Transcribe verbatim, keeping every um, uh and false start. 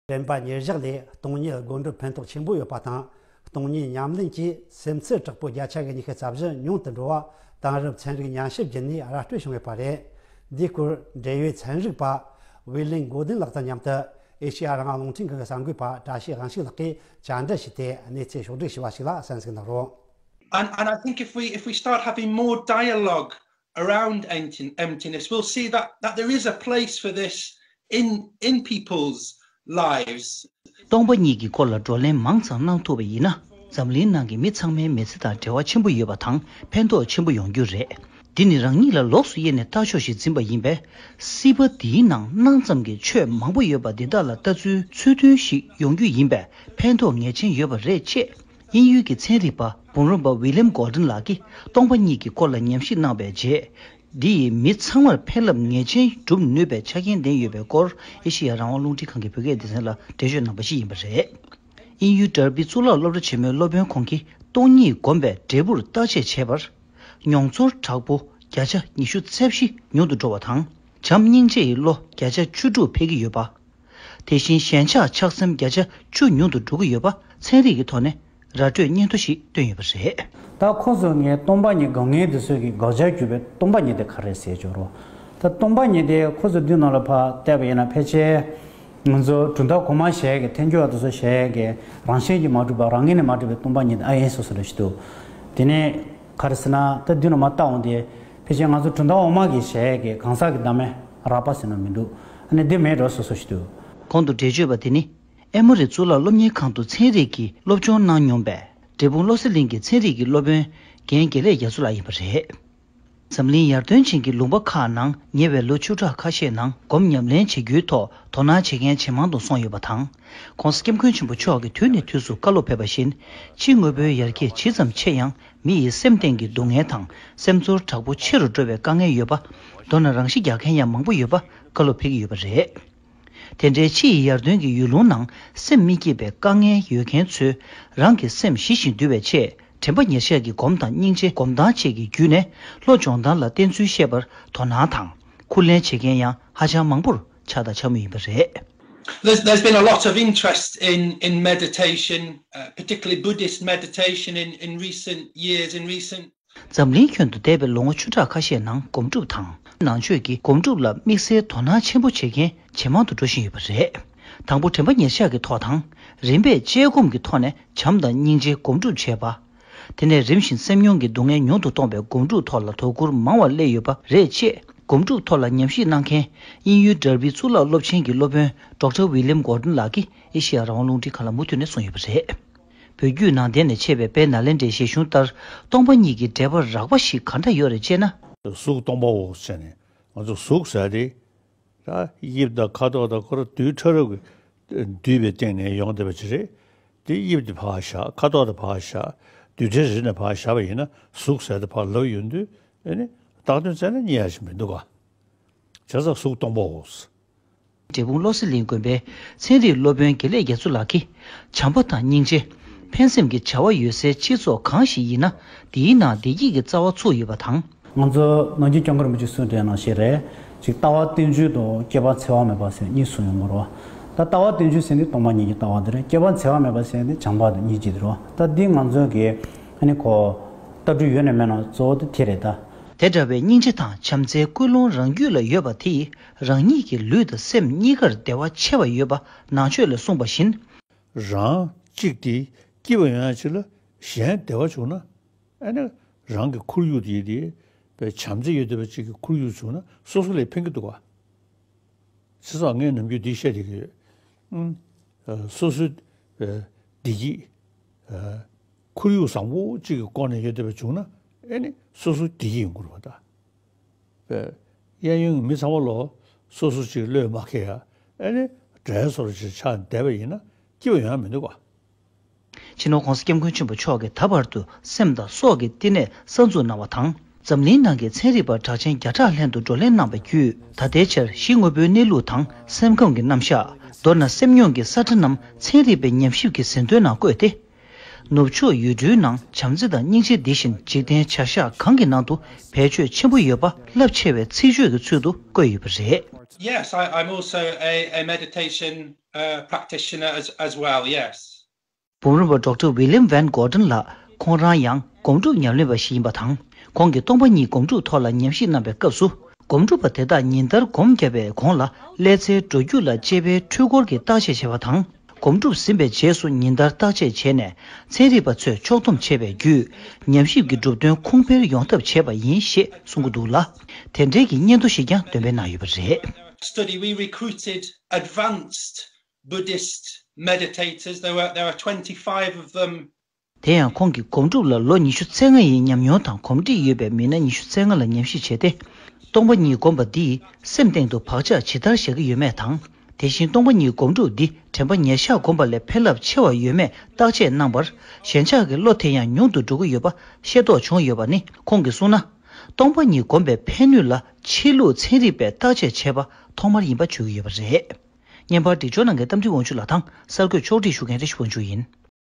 དྲན་པ་ཉེར་བཞག་ལས་སྟོང་ཉིད་སྒོམ་སྒྲུབ་ཕན་ཐོགས་ཆེན་པོ་ཡོད་པ་དང་། སྟོང་ཉིད་ཉམས་ལེན་གྱིས་སེམས་ཚོར་དྲག་པོ་བརྒྱ་ཆ་གི་ཉི་ཤུ་རྩ་བཞི་ཉུང་དུ་འགྲོ་བ་དེང་རབས་ཚན་རིག་ཉམས་ཞིབ་བརྒྱུད་ནས་ར་སྤྲོད་བྱུང་ཡོད་པ་རེད། འདིའི་སྐོར་འབྲེལ་ཡོད་ཚན་རིག་པ་ཝི་ལིན་གོ་ལྡན་ལགས་དང་མཉམ་དུ་ཨེ་ཤེ་ཡ་རང་དབང་རླུང་འཕྲིན་ཁང་གི་གསར་འགོད་པ་བཀྲ་ཤིས་དབང་ཕྱུག་ལགས་ཀྱིས་བཅར་འདྲི་བྱས་ཏེ་གནས་ཚུལ་ཕྱོགས་བསྒྲིགས་ཞུས་པ་ཞིག་ལ་གསན་གཟིགས་གནང་རོགས། And, and I think if we, if we start having more dialogue around empty, emptiness, we'll see that, that there is a place for this in, in people's lives. སྟོང་པ་ཉིད་ཀྱི་སྐོར་ལ་བགྲོ་གླེང་མང་ཙམ་གནང་ཐུབ་པ་ཡིན་ན། འཛམ་གླིང་ནང་གི་མི་ཚང་མའི་མི་ཚེ་དང་འབྲེལ་བ་ཆེན་པོ་ཡོད་པ་དང་ཕན་ཐོགས་ཆེན་པོ་ཡོང་རྒྱུ་རེད། འདི་ནི་རང་ཉིད་ལ་ལོགས་སུ་དབྱེ་ནས་ལྟ་ཕྱོགས་ཤིག་འཛིན་པ་ཡིན་པས། སྲིད་པ་འདིའི་ནང་སྣང་ཙམ་གྱི་ཆོས་མང་པོ་ཡོད་པ་འདི་དག་ལ་ལྟ་ཚུལ་ཚུལ་མཐུན་ཞིག་ཡོང་རྒྱུ་ཡིན་པས་ཕན་ཐོགས་ངེས་ཅན་ཡོད་པ་རེད་ཅེས། དབྱིན་ཡུལ་གྱི་ཚན་རིག་པ་འབུམ་རམས་པ་ཝི་ལིམ་གོ་ལྡན་ལགས་ཀྱིས་སྟོང་པ་ཉིད་ཀྱི་སྐོར་ལ་ཉམས་ཞིབ་གནང་བའི་རྗེས། འདི་ཡིས་མི་ཚང་མར་ཕན་རླབས་ངེས་ཅན་སྒྲུབ་ནུས་པའི་ཆ་རྐྱེན་ལྡན་ཡོད་པའི་སྐོར་ཨེ་ཤེ་ཡ་རང་དབང་རླུང་འཕྲིན་ཁང་གི་བོད་སྐད་སྡེ་ཚན་ལ་འགྲེལ་བརྗོད་གནང་པ་ཞིག་ཡིན་པ་རེད། དབྱིན་ཡུལ་ཌར་བི་གཙུག་ལག་སློབ་གྲྭ་ཆེན་མོའི་སློབ་དཔོན་ཁོང་གིས་སྟོང་ཉིད་སྒོམ་པའི་འབྲས་བུར་བརྟག་དཔྱད་བྱས་པར། མྱོང་ཚོར་དྲག་པོ་བརྒྱ་ཆ་ཉི་ཤུ་རྩ་བཞི་ཉུང་དུ་འགྲོ་བ་དང་། བྱམས་སྙིང་རྗེ་ཡི་བློ་བརྒྱ་ཆ་བཅུ་དྲུག་འཕེལ་གྱི་ཡོད་པ། དེ་བཞིན་ཞེན་ཆགས་ཆགས་སེམས་བརྒྱ་ཆ་བཅུ་ཉུང་དུ་འགྲོ་གི་ཡོད་པ་ཚན་རིག་གི་ཐོག་ནས་ར་སྤྲོད་སྙན་ཐོ་ཞིག་བཏོན་ཡོད་པ་རེད། ད་ཁོ་ཚོ་ངས་སྟོང་པ་ཉིད་སྒོམ་མཁན་དེ་ཚོས་ཀྱི་དགག་བྱར་གྱུར་པའི་སྟོང་པ་ཉིད་དེ་ག་རེ་ཟེར་ཆོག་རོ། ད་སྟོང་པ་ཉིད་དེ་ཁོ་ཚོ་མདུན་ནང་ལ་ཕར་བལྟས་པ་ཡིན་ན་ཕལ་ཆེར་ང་ཚོ་གྲུབ་མཐའ་གོང་མ་ཞེས་ཀྱི་ཐལ་འགྱུར་བ་དེ་ཚོ་ཞེས་ཀྱི་རང་བཞིན་གྱིས་མ་གྲུབ་པ་རང་ངོས་ནས་མ་གྲུབ་པའི་སྟོང་པ་ཉིད་དེ་ཨ་ཡིན་སོ་སོ་རེ་ཞིག་འདུག་དེ་ནས་ག་རེ་ཟེར་ན་ད་མདུན་ནང་མར་བལྟ་འོང་དེ་ཕལ་ཆེར་ང་ཚོ་གྲུབ་མཐའ་འོག་མ་གི་ཞེས་ཀྱི་གང་ཟག་གི་བདག་མེད་རགས་པ་ཟེར་ན་མི་འདུག་ཨ་ནི་འདི་མེད་འགྲོ་སོ་སོ་ཞིག་འདུག་གོང་དུ་འགྲེལ་བརྗོད་པ་དེ་ནི། ཨེ་མོ་རི་གཙུག་ལག་སློབ་གཉེར་ཁང་དུ་ཚན་རིག་གི་སློབ་སྦྱོང་གནང་མྱོང་པའི་འབྲས་སྤུངས་བློ་གསལ་གླིང་གི་ཚན་རིག་གི་སློབ་དཔོན་རྒན་དགེ་ལེགས་རྒྱ་མཚོ་ལགས་ཡིན་པ་རེད། འཛམ་གླིང་ཡར་ཐོན་ཅན་གྱི་ལུང་པ་ཁག་ནང་ཉེ་བའི་ལོ་བཅུ་ཕྲག་ཁ་ཤས་ནང་སྒོམ་ཉམས་ལེན་བྱེད་རྒྱུའི་ཐོག་དོ་སྣང་བྱེད་མཁན་ཇེ་མང་དུ་སོང་ཡོད་པ་དང་། ྋགོང་ས་ྋསྐྱབས་མགོན་ཆེན་པོ་མཆོག་གིས་དུས་ནས་དུས་སུ་བཀའ་སློབ་ཕེབས་པ་བཞིན། ཕྱི་དངོས་པོའི་ཡར་རྒྱས་ཇི་ཙམ་ཆེ་ཡང་མི་ཡི་སེམས་སྟེང་གི་སྡུག་བསྔལ་དང་སེམས་ཚོར་དྲག་པོ་ཆེ་རུ་འགྲོ་བའི་དཀའ་ངལ་ཡོད་པ། མདོར་ན་རང་ཤི་རྒྱག་མཁན་ཡང་མང་པོ་ཡོད་པ་བཀའ་སློབ་ཕེབས་ཀྱི་ཡོད་པ་རེད། དེ་འདྲའི་ཕྱི་ཡི་ཡར་ཐོན་གྱི་ཡུལ་ལུང་ནང་སེམས་མི་སྐྱིད་པའི་དཀའ་ངལ་ཡོད་མཁན་ཚོས་རང་གི་སེམས་ཞི་ཞིང་དུལ་བའི་ཆེད་དྲན་པ་ཉེར་བཞག་གི་སྒོམ་དང་སྙིང་རྗེ་སྒོམ་སྟངས་བཅས་ཀྱི་བརྒྱུད་ནས་བློ་སྦྱོང་སྟངས་ལ་བསྟེན་ཚུལ་བཤད་པར་དོ་སྣང་དང་ཁུར་ལེན་བྱེད་མཁན་ཡང་ཧ་ཅང་མང་པོར་ཆགས་དང་ཆགས་མུས་ཡིན་པ་རེད། There's, there's been a lot of interest in, in meditation, uh, particularly Buddhist meditation in, in recent years, in recent འཛམ་གླིང་ཁྱོན་དུ་འདས་པའི་ལོ་ངོ་བཅུ་ཕྲག་ཁ་ཤས་ནང་སྒོམ་སྒྲུབ་དང་། ནང་ཆོས་ཀྱི་སྒོམ་སྒྲུབ་ལ་དམིགས་བསལ་དོ་སྣང་ཆེན་པོ་བྱེད་མཁན་ཇེ་མང་དུ་འགྲོ་བཞིན་ཡོད་པ་རེད། དང་པོ་དྲན་པ་ཉེར་བཞག་གི་ཐོག་དང་། རིམ་པས་དཔྱད་སྒོམ་གྱི་ཐོག་ནས་བྱམས་དང་སྙིང་རྗེ་སྒོམ་སྒྲུབ་བྱེད་པ། དེ་ནས་རིམ་བཞིན་སེམས་མྱོང་གི་སྡུག་བསྔལ་ཉུང་དུ་གཏོང་བའི་སྒོམ་སྒྲུབ་ཐོག་ལ་དོ་ཁུར་མང་བ་སླེབས་ཡོད་པ་རེད་ཅེས་སྒོམ་སྒྲུབ་ཐོག་ལ་ཉམས་ཞིབ་གནང་མཁན་དབྱིན་ཡུལ་ཌར་བི་གཙུག་ལག་སློབ་ཆེན་གྱི་སློབ་དཔོན་ཌོག་ཊར་ཝི་ལིམ་གོར་ཌོན་ལགས་ཀྱིས་ཨེ་ཤེ་ཡ་རང་དབང་རླུང་འཕྲིན་ཁང་ལ་མུ་མཐུད་ནས་གསུངས་ཡོད་པ་རེད། བོད་བརྒྱུད་ནང་བསྟན་ནས་མཆེད་པའི་དཔལ་ནཱ་ལེནྡྲའི་བཞེད་གཞུང་ལྟར་སྟོང་པ་ཉིད་ཀྱི་འགྲེལ་པ་རགས་པ་ཞིག་ག་འདྲ་ཡོད་རེད་ཅེ་ན། གཟུགས་སྟོང་པའོ་ཟེར་ནས་ང་ཚོ་གཟུགས་ཟེར་དེ་ད་དབྱིབས་དང་ཁ་དོག་དང་ཁོ་རང་རྡུལ་ཕྲ་རབ་ཀྱིས་བསྡུས་པའི་སྟེང་ནས་ཡོང་བསྡད་པ་ཅིག་རེད། དེ་དབྱིབས་དེ་ཕར་བཞག་ཁ་དོག་དེ་ཕར་བཞག་རྡུལ་ཕྲན་རེ་ནས་ཕར་བཞག་པ་ཡིན་ན་གཟུགས་ཟེར་དེ་ཕར་ལབ་ཡོང་དུས་ཨེ་ནི་བཏགས་དོན་བཙལ་ན་རྙེད་ཡ་ཞིག་མི་འདུག་ག་བྱས་ཙང་གཟུགས་སྟོང་པའོ། འབྲས་སྤུངས་བློ་གསལ་གླིང་དགོན་པའི་ཚན་རིག་སློབ་དཔོན་དགེ་ལེགས་རྒྱ་མཚོ་ལགས་ཀྱིས་བྱམས་པ་དང་སྙིང་རྗེ། ཕན་སེམས་ཀྱི་བྱ་བ་ཡོད་སའི་སྤྱི་ཚོགས་གང་ཞིག་ཡིན་ན་དེའི་ནང་བདེ་སྐྱིད་ཀྱི་རྩ་བ་ཚུགས་ཡོད་པ་དང་། ང་ཚོ་ནམ་རྒྱུན་སྐྱབས་མགོན་རིན་པོ་ཆེས་གསུངས་དོན་ནང་བཞིན་རེད། ཅིག་ལྟ་བ་རྟེན་འབྱུང་དང་སྐྱེ་བ་འཚེ་བ་མེད་པ་ཟེར་གཉིས་གསུངས་ཡོང་གི་རེད། ད་ལྟ་བ་རྟེན་འབྱུང་ཟེར་ནི་སྟོང་པ་ཉིད་ཀྱི་ལྟ་བ་དེ་རེད། སྐྱེ་བ་འཚེ་བ་མེད་པ་ཟེར་ནི་བྱམས་པ་དང་སྙིང་རྗེ་དེ་རེད། ད་འདི་ང་ཚོ་གི་ཨ་ནི་གོ་ལྟ་གྲུབ་ཡོད་ནས་མེད་ན་གཙོ་བོ་དེ་དེ་རེད་ད། དེ་འདྲ་བའི་སྙིང་རྗེ་དང་བྱམས་བརྩེའི་ཀུན་སློང་རང་རྒྱུད་ལ་ཡོད་པ་དེས་རང་ཉིད་ཀྱི་ལུས་དང་སེམས་གཉིས་ཀར་བདེ་བ་ཆེ་བ་ཡོད་པ་ནང་ཆོས་ལས་གསུངས་པ་བཞིན། རང་གཅིག་དེ་སྐྱིད་པ་ཡོང་ཡ་ཅིག་ལ་གཞན་བདེ་བ་བྱུང་ན་ཨ་ནི་རང་གི་ཁོར་ཡུག་དེ་དེ་བས་བྱམས་བརྩེ་ཡོད་བསྡད་པ་ཅིག་གི་ཁོར་ཡུག་བྱུང་ན་སོ་སོ་ལ་ཕན་གྱི་འདུག་ག་བྱས་ཙང་ངས་ནམ་རྒྱུན་འདི་བཤད་བསྡད་ཀྱི་ཡོད། ཨུམ། ཨ། སོ་སོའི་ཨ་བདེ་སྐྱིད། ཨ། ཁོར་ཡུག་བཟང་པོ་གཅིག་གི་སྒོ་ནས་ཡོད་བསྡད་པ་བྱུང་ན་ཨེ་ནི་སོ་སོ་བདེ་སྐྱིད་ཡོང་གི་རེད་པ་ད། པས་གཡས་གཡོན་གྱི་མི་ཚང་མ་ལོ་སོ་སོ་གཅིག་བློས་མ་འཁེལ་ཡ་ཨེ་ནི་འདྲེ་སོར་ཅིག་ཆགས་བསྡད་པ་ཡིན་ན་སྐྱིད་པ་ཡོང་ཡ་མི་འདུག་ག་སྤྱི་ནོར་༧གོང་ས་༧སྐྱབས་མགོན་ཆེན་པོ་མཆོག་གིས་ད་བར་དུ་སེམས་དང་སྲོག་གི་བསྟི་གནས་གསར་འཛུགས་གནང་བ་དང་། འཛམ་གླིང་ནང་གི་ཚན་རིག་པ་གྲགས་ཅན་བརྒྱ་ཕྲག་ལྷན་དུ་བགྲོ་གླེང་གནང་བའི་བརྒྱུད། ད་ལྟའི་ཆར་གཞི་དངོས་པོའི་གནས་ལུགས་དང་སེམས་ཁམས་ཀྱི་རྣམ་གཞག་མདོར་ན་སེམས་མྱོང་གི་ས་ཁྲ་རྣམས་ཚན་རིག་པའི་ཉམས་ཞིབ་ཀྱི་ཟིན་ཐོའི་ནང་བཀོད་དེ། ནུབ་ཕྱོགས་ཡུལ་གྲུའི་ནང་བྱམས་བརྩེ་དང་སྙིང་རྗེ་འདི་བཞིན་འཇིག་རྟེན་བྱ་གཞག་གང་གི་ནང་དུ་བེད་སྤྱོད་ཆེན་པོ་ཡོད་པ་རླབས་ཆེ་བའི་ཚིག་བརྗོད་ཀྱི་ཚུལ་དུ་བཀོད་ཡོད་པ་རེད། Yes, I, I'm also a, a meditation uh, practitioner as, as well, yes. འབུམ་རམས་པ་ཌོག་ཊར་ཝི་ལི་ཡམ་ཝན་གོར་ཌོན་ལགས་ཁོང་རང་ཡང་སྒོམ་སྒྲུབ་ཉམས་ལེན་པ་ཞིག་ཡིན་པ་དང་། ཁོང་གིས་སྟོང་པ་ཉིད་སྒོམ་སྒྲུབ་ཐོག་ལ་ཉམས་ཞིབ་གནང་པའི་སྐབས་སུ། སྒོམ་སྒྲུབ་པ་དེ་དག་ཉིན་ལྟར་སྒོམ་བརྒྱབ་པའི་གོང་ལ་ཀླད་རྩའི་འགྲོ་རྒྱུག་ལ་དཔྱད་པའི་འཕྲུལ་འཁོར་གྱི་བརྟག་དཔྱད་བྱས་པ་དང་། སྒོམ་སྒྲུབ་ཟིན་པའི་རྗེས་སུ་ཉིན་ལྟར་བརྟག་དཔྱད་བྱས་ནས་ཚན་རིག་པ་ཚོས་ཕྱོགས་བསྡོམས་བྱས་པའི་བརྒྱུད་ཉམས་ཞིབ་ཀྱི་གྲུབ་དོན་གོང་འཕེལ་ཡོང་ཐབས་བྱས་པ་ཡིན་ཞེས་གསུང་གི་འདུག་ལ། དེ་འབྲེལ་གྱི་སྙན་ཐོ་ཞིག་ཀྱང་འདོན་སྤེལ་གནང་ཡོད་པ་རེད། Study, we recruited advanced Buddhist meditators. There were, there are twenty-five of them. དེ་ཡང་ཁོང་གིས་སྒོམ་སྒྲུབ་ལ་ལོ་ཉི་ཤུ་རྩ་ལྔ་ཡི་ཉམས་མྱོང་དང་གོམས་འདྲིས་ཡོད་པའི་མི་སྣ་ཉི་ཤུ་རྩ་ལྔ་ལ་ཉམས་ཞིབ་བྱས་ཏེ། སྟོང་པ་ཉིད་སྒོམ་པ་འདིས་སེམས་སྟེང་དུ་བག་ཆགས་ཇི་ལྟར་བཞག་གི་ཡོད་མེད་དང་། དེ་བཞིན་སྟོང་པ་ཉིད་སྒོམ་སྒྲུབ་འདི་དྲན་པ་ཉེར་བཞག་སྒོམ་པ་ལས་ཕན་རླབས་ཆེ་བ་ཡོད་མེད་བརྟག་དཔྱད་གནང་བར། ཞེན་ཆགས་ཀྱི་བློ་དེ་ཡང་ཉུང་དུ་འགྲོ་གི་ཡོད་པ་ཤེས་རྟོགས་བྱུང་ཡོད་པ་ནི་ཁོང་གིས་གསུངས་ན། སྟོང་པ་ཉིད་སྒོམ་པའི་ཕན་ནུས་ལ་ཕྱི་ལུགས་ཚན་རིག་པས་བརྟག་དཔྱད་བྱས་པ་ཐོག་མར་ཡིན་པ་བརྗོད་ཀྱི་ཡོད་པ་རེད། བརྙན་པར་འདི་ཇོ་ནང་གི་རྟ་མགྲིན་དབང་ཕྱུག་ལགས་དང་གསར་འགོད་ཕྱོགས་སྒྲིག་ཞུ་མཁན་བཀྲ་ཤིས་དབང་ཕྱུག་ཡིན།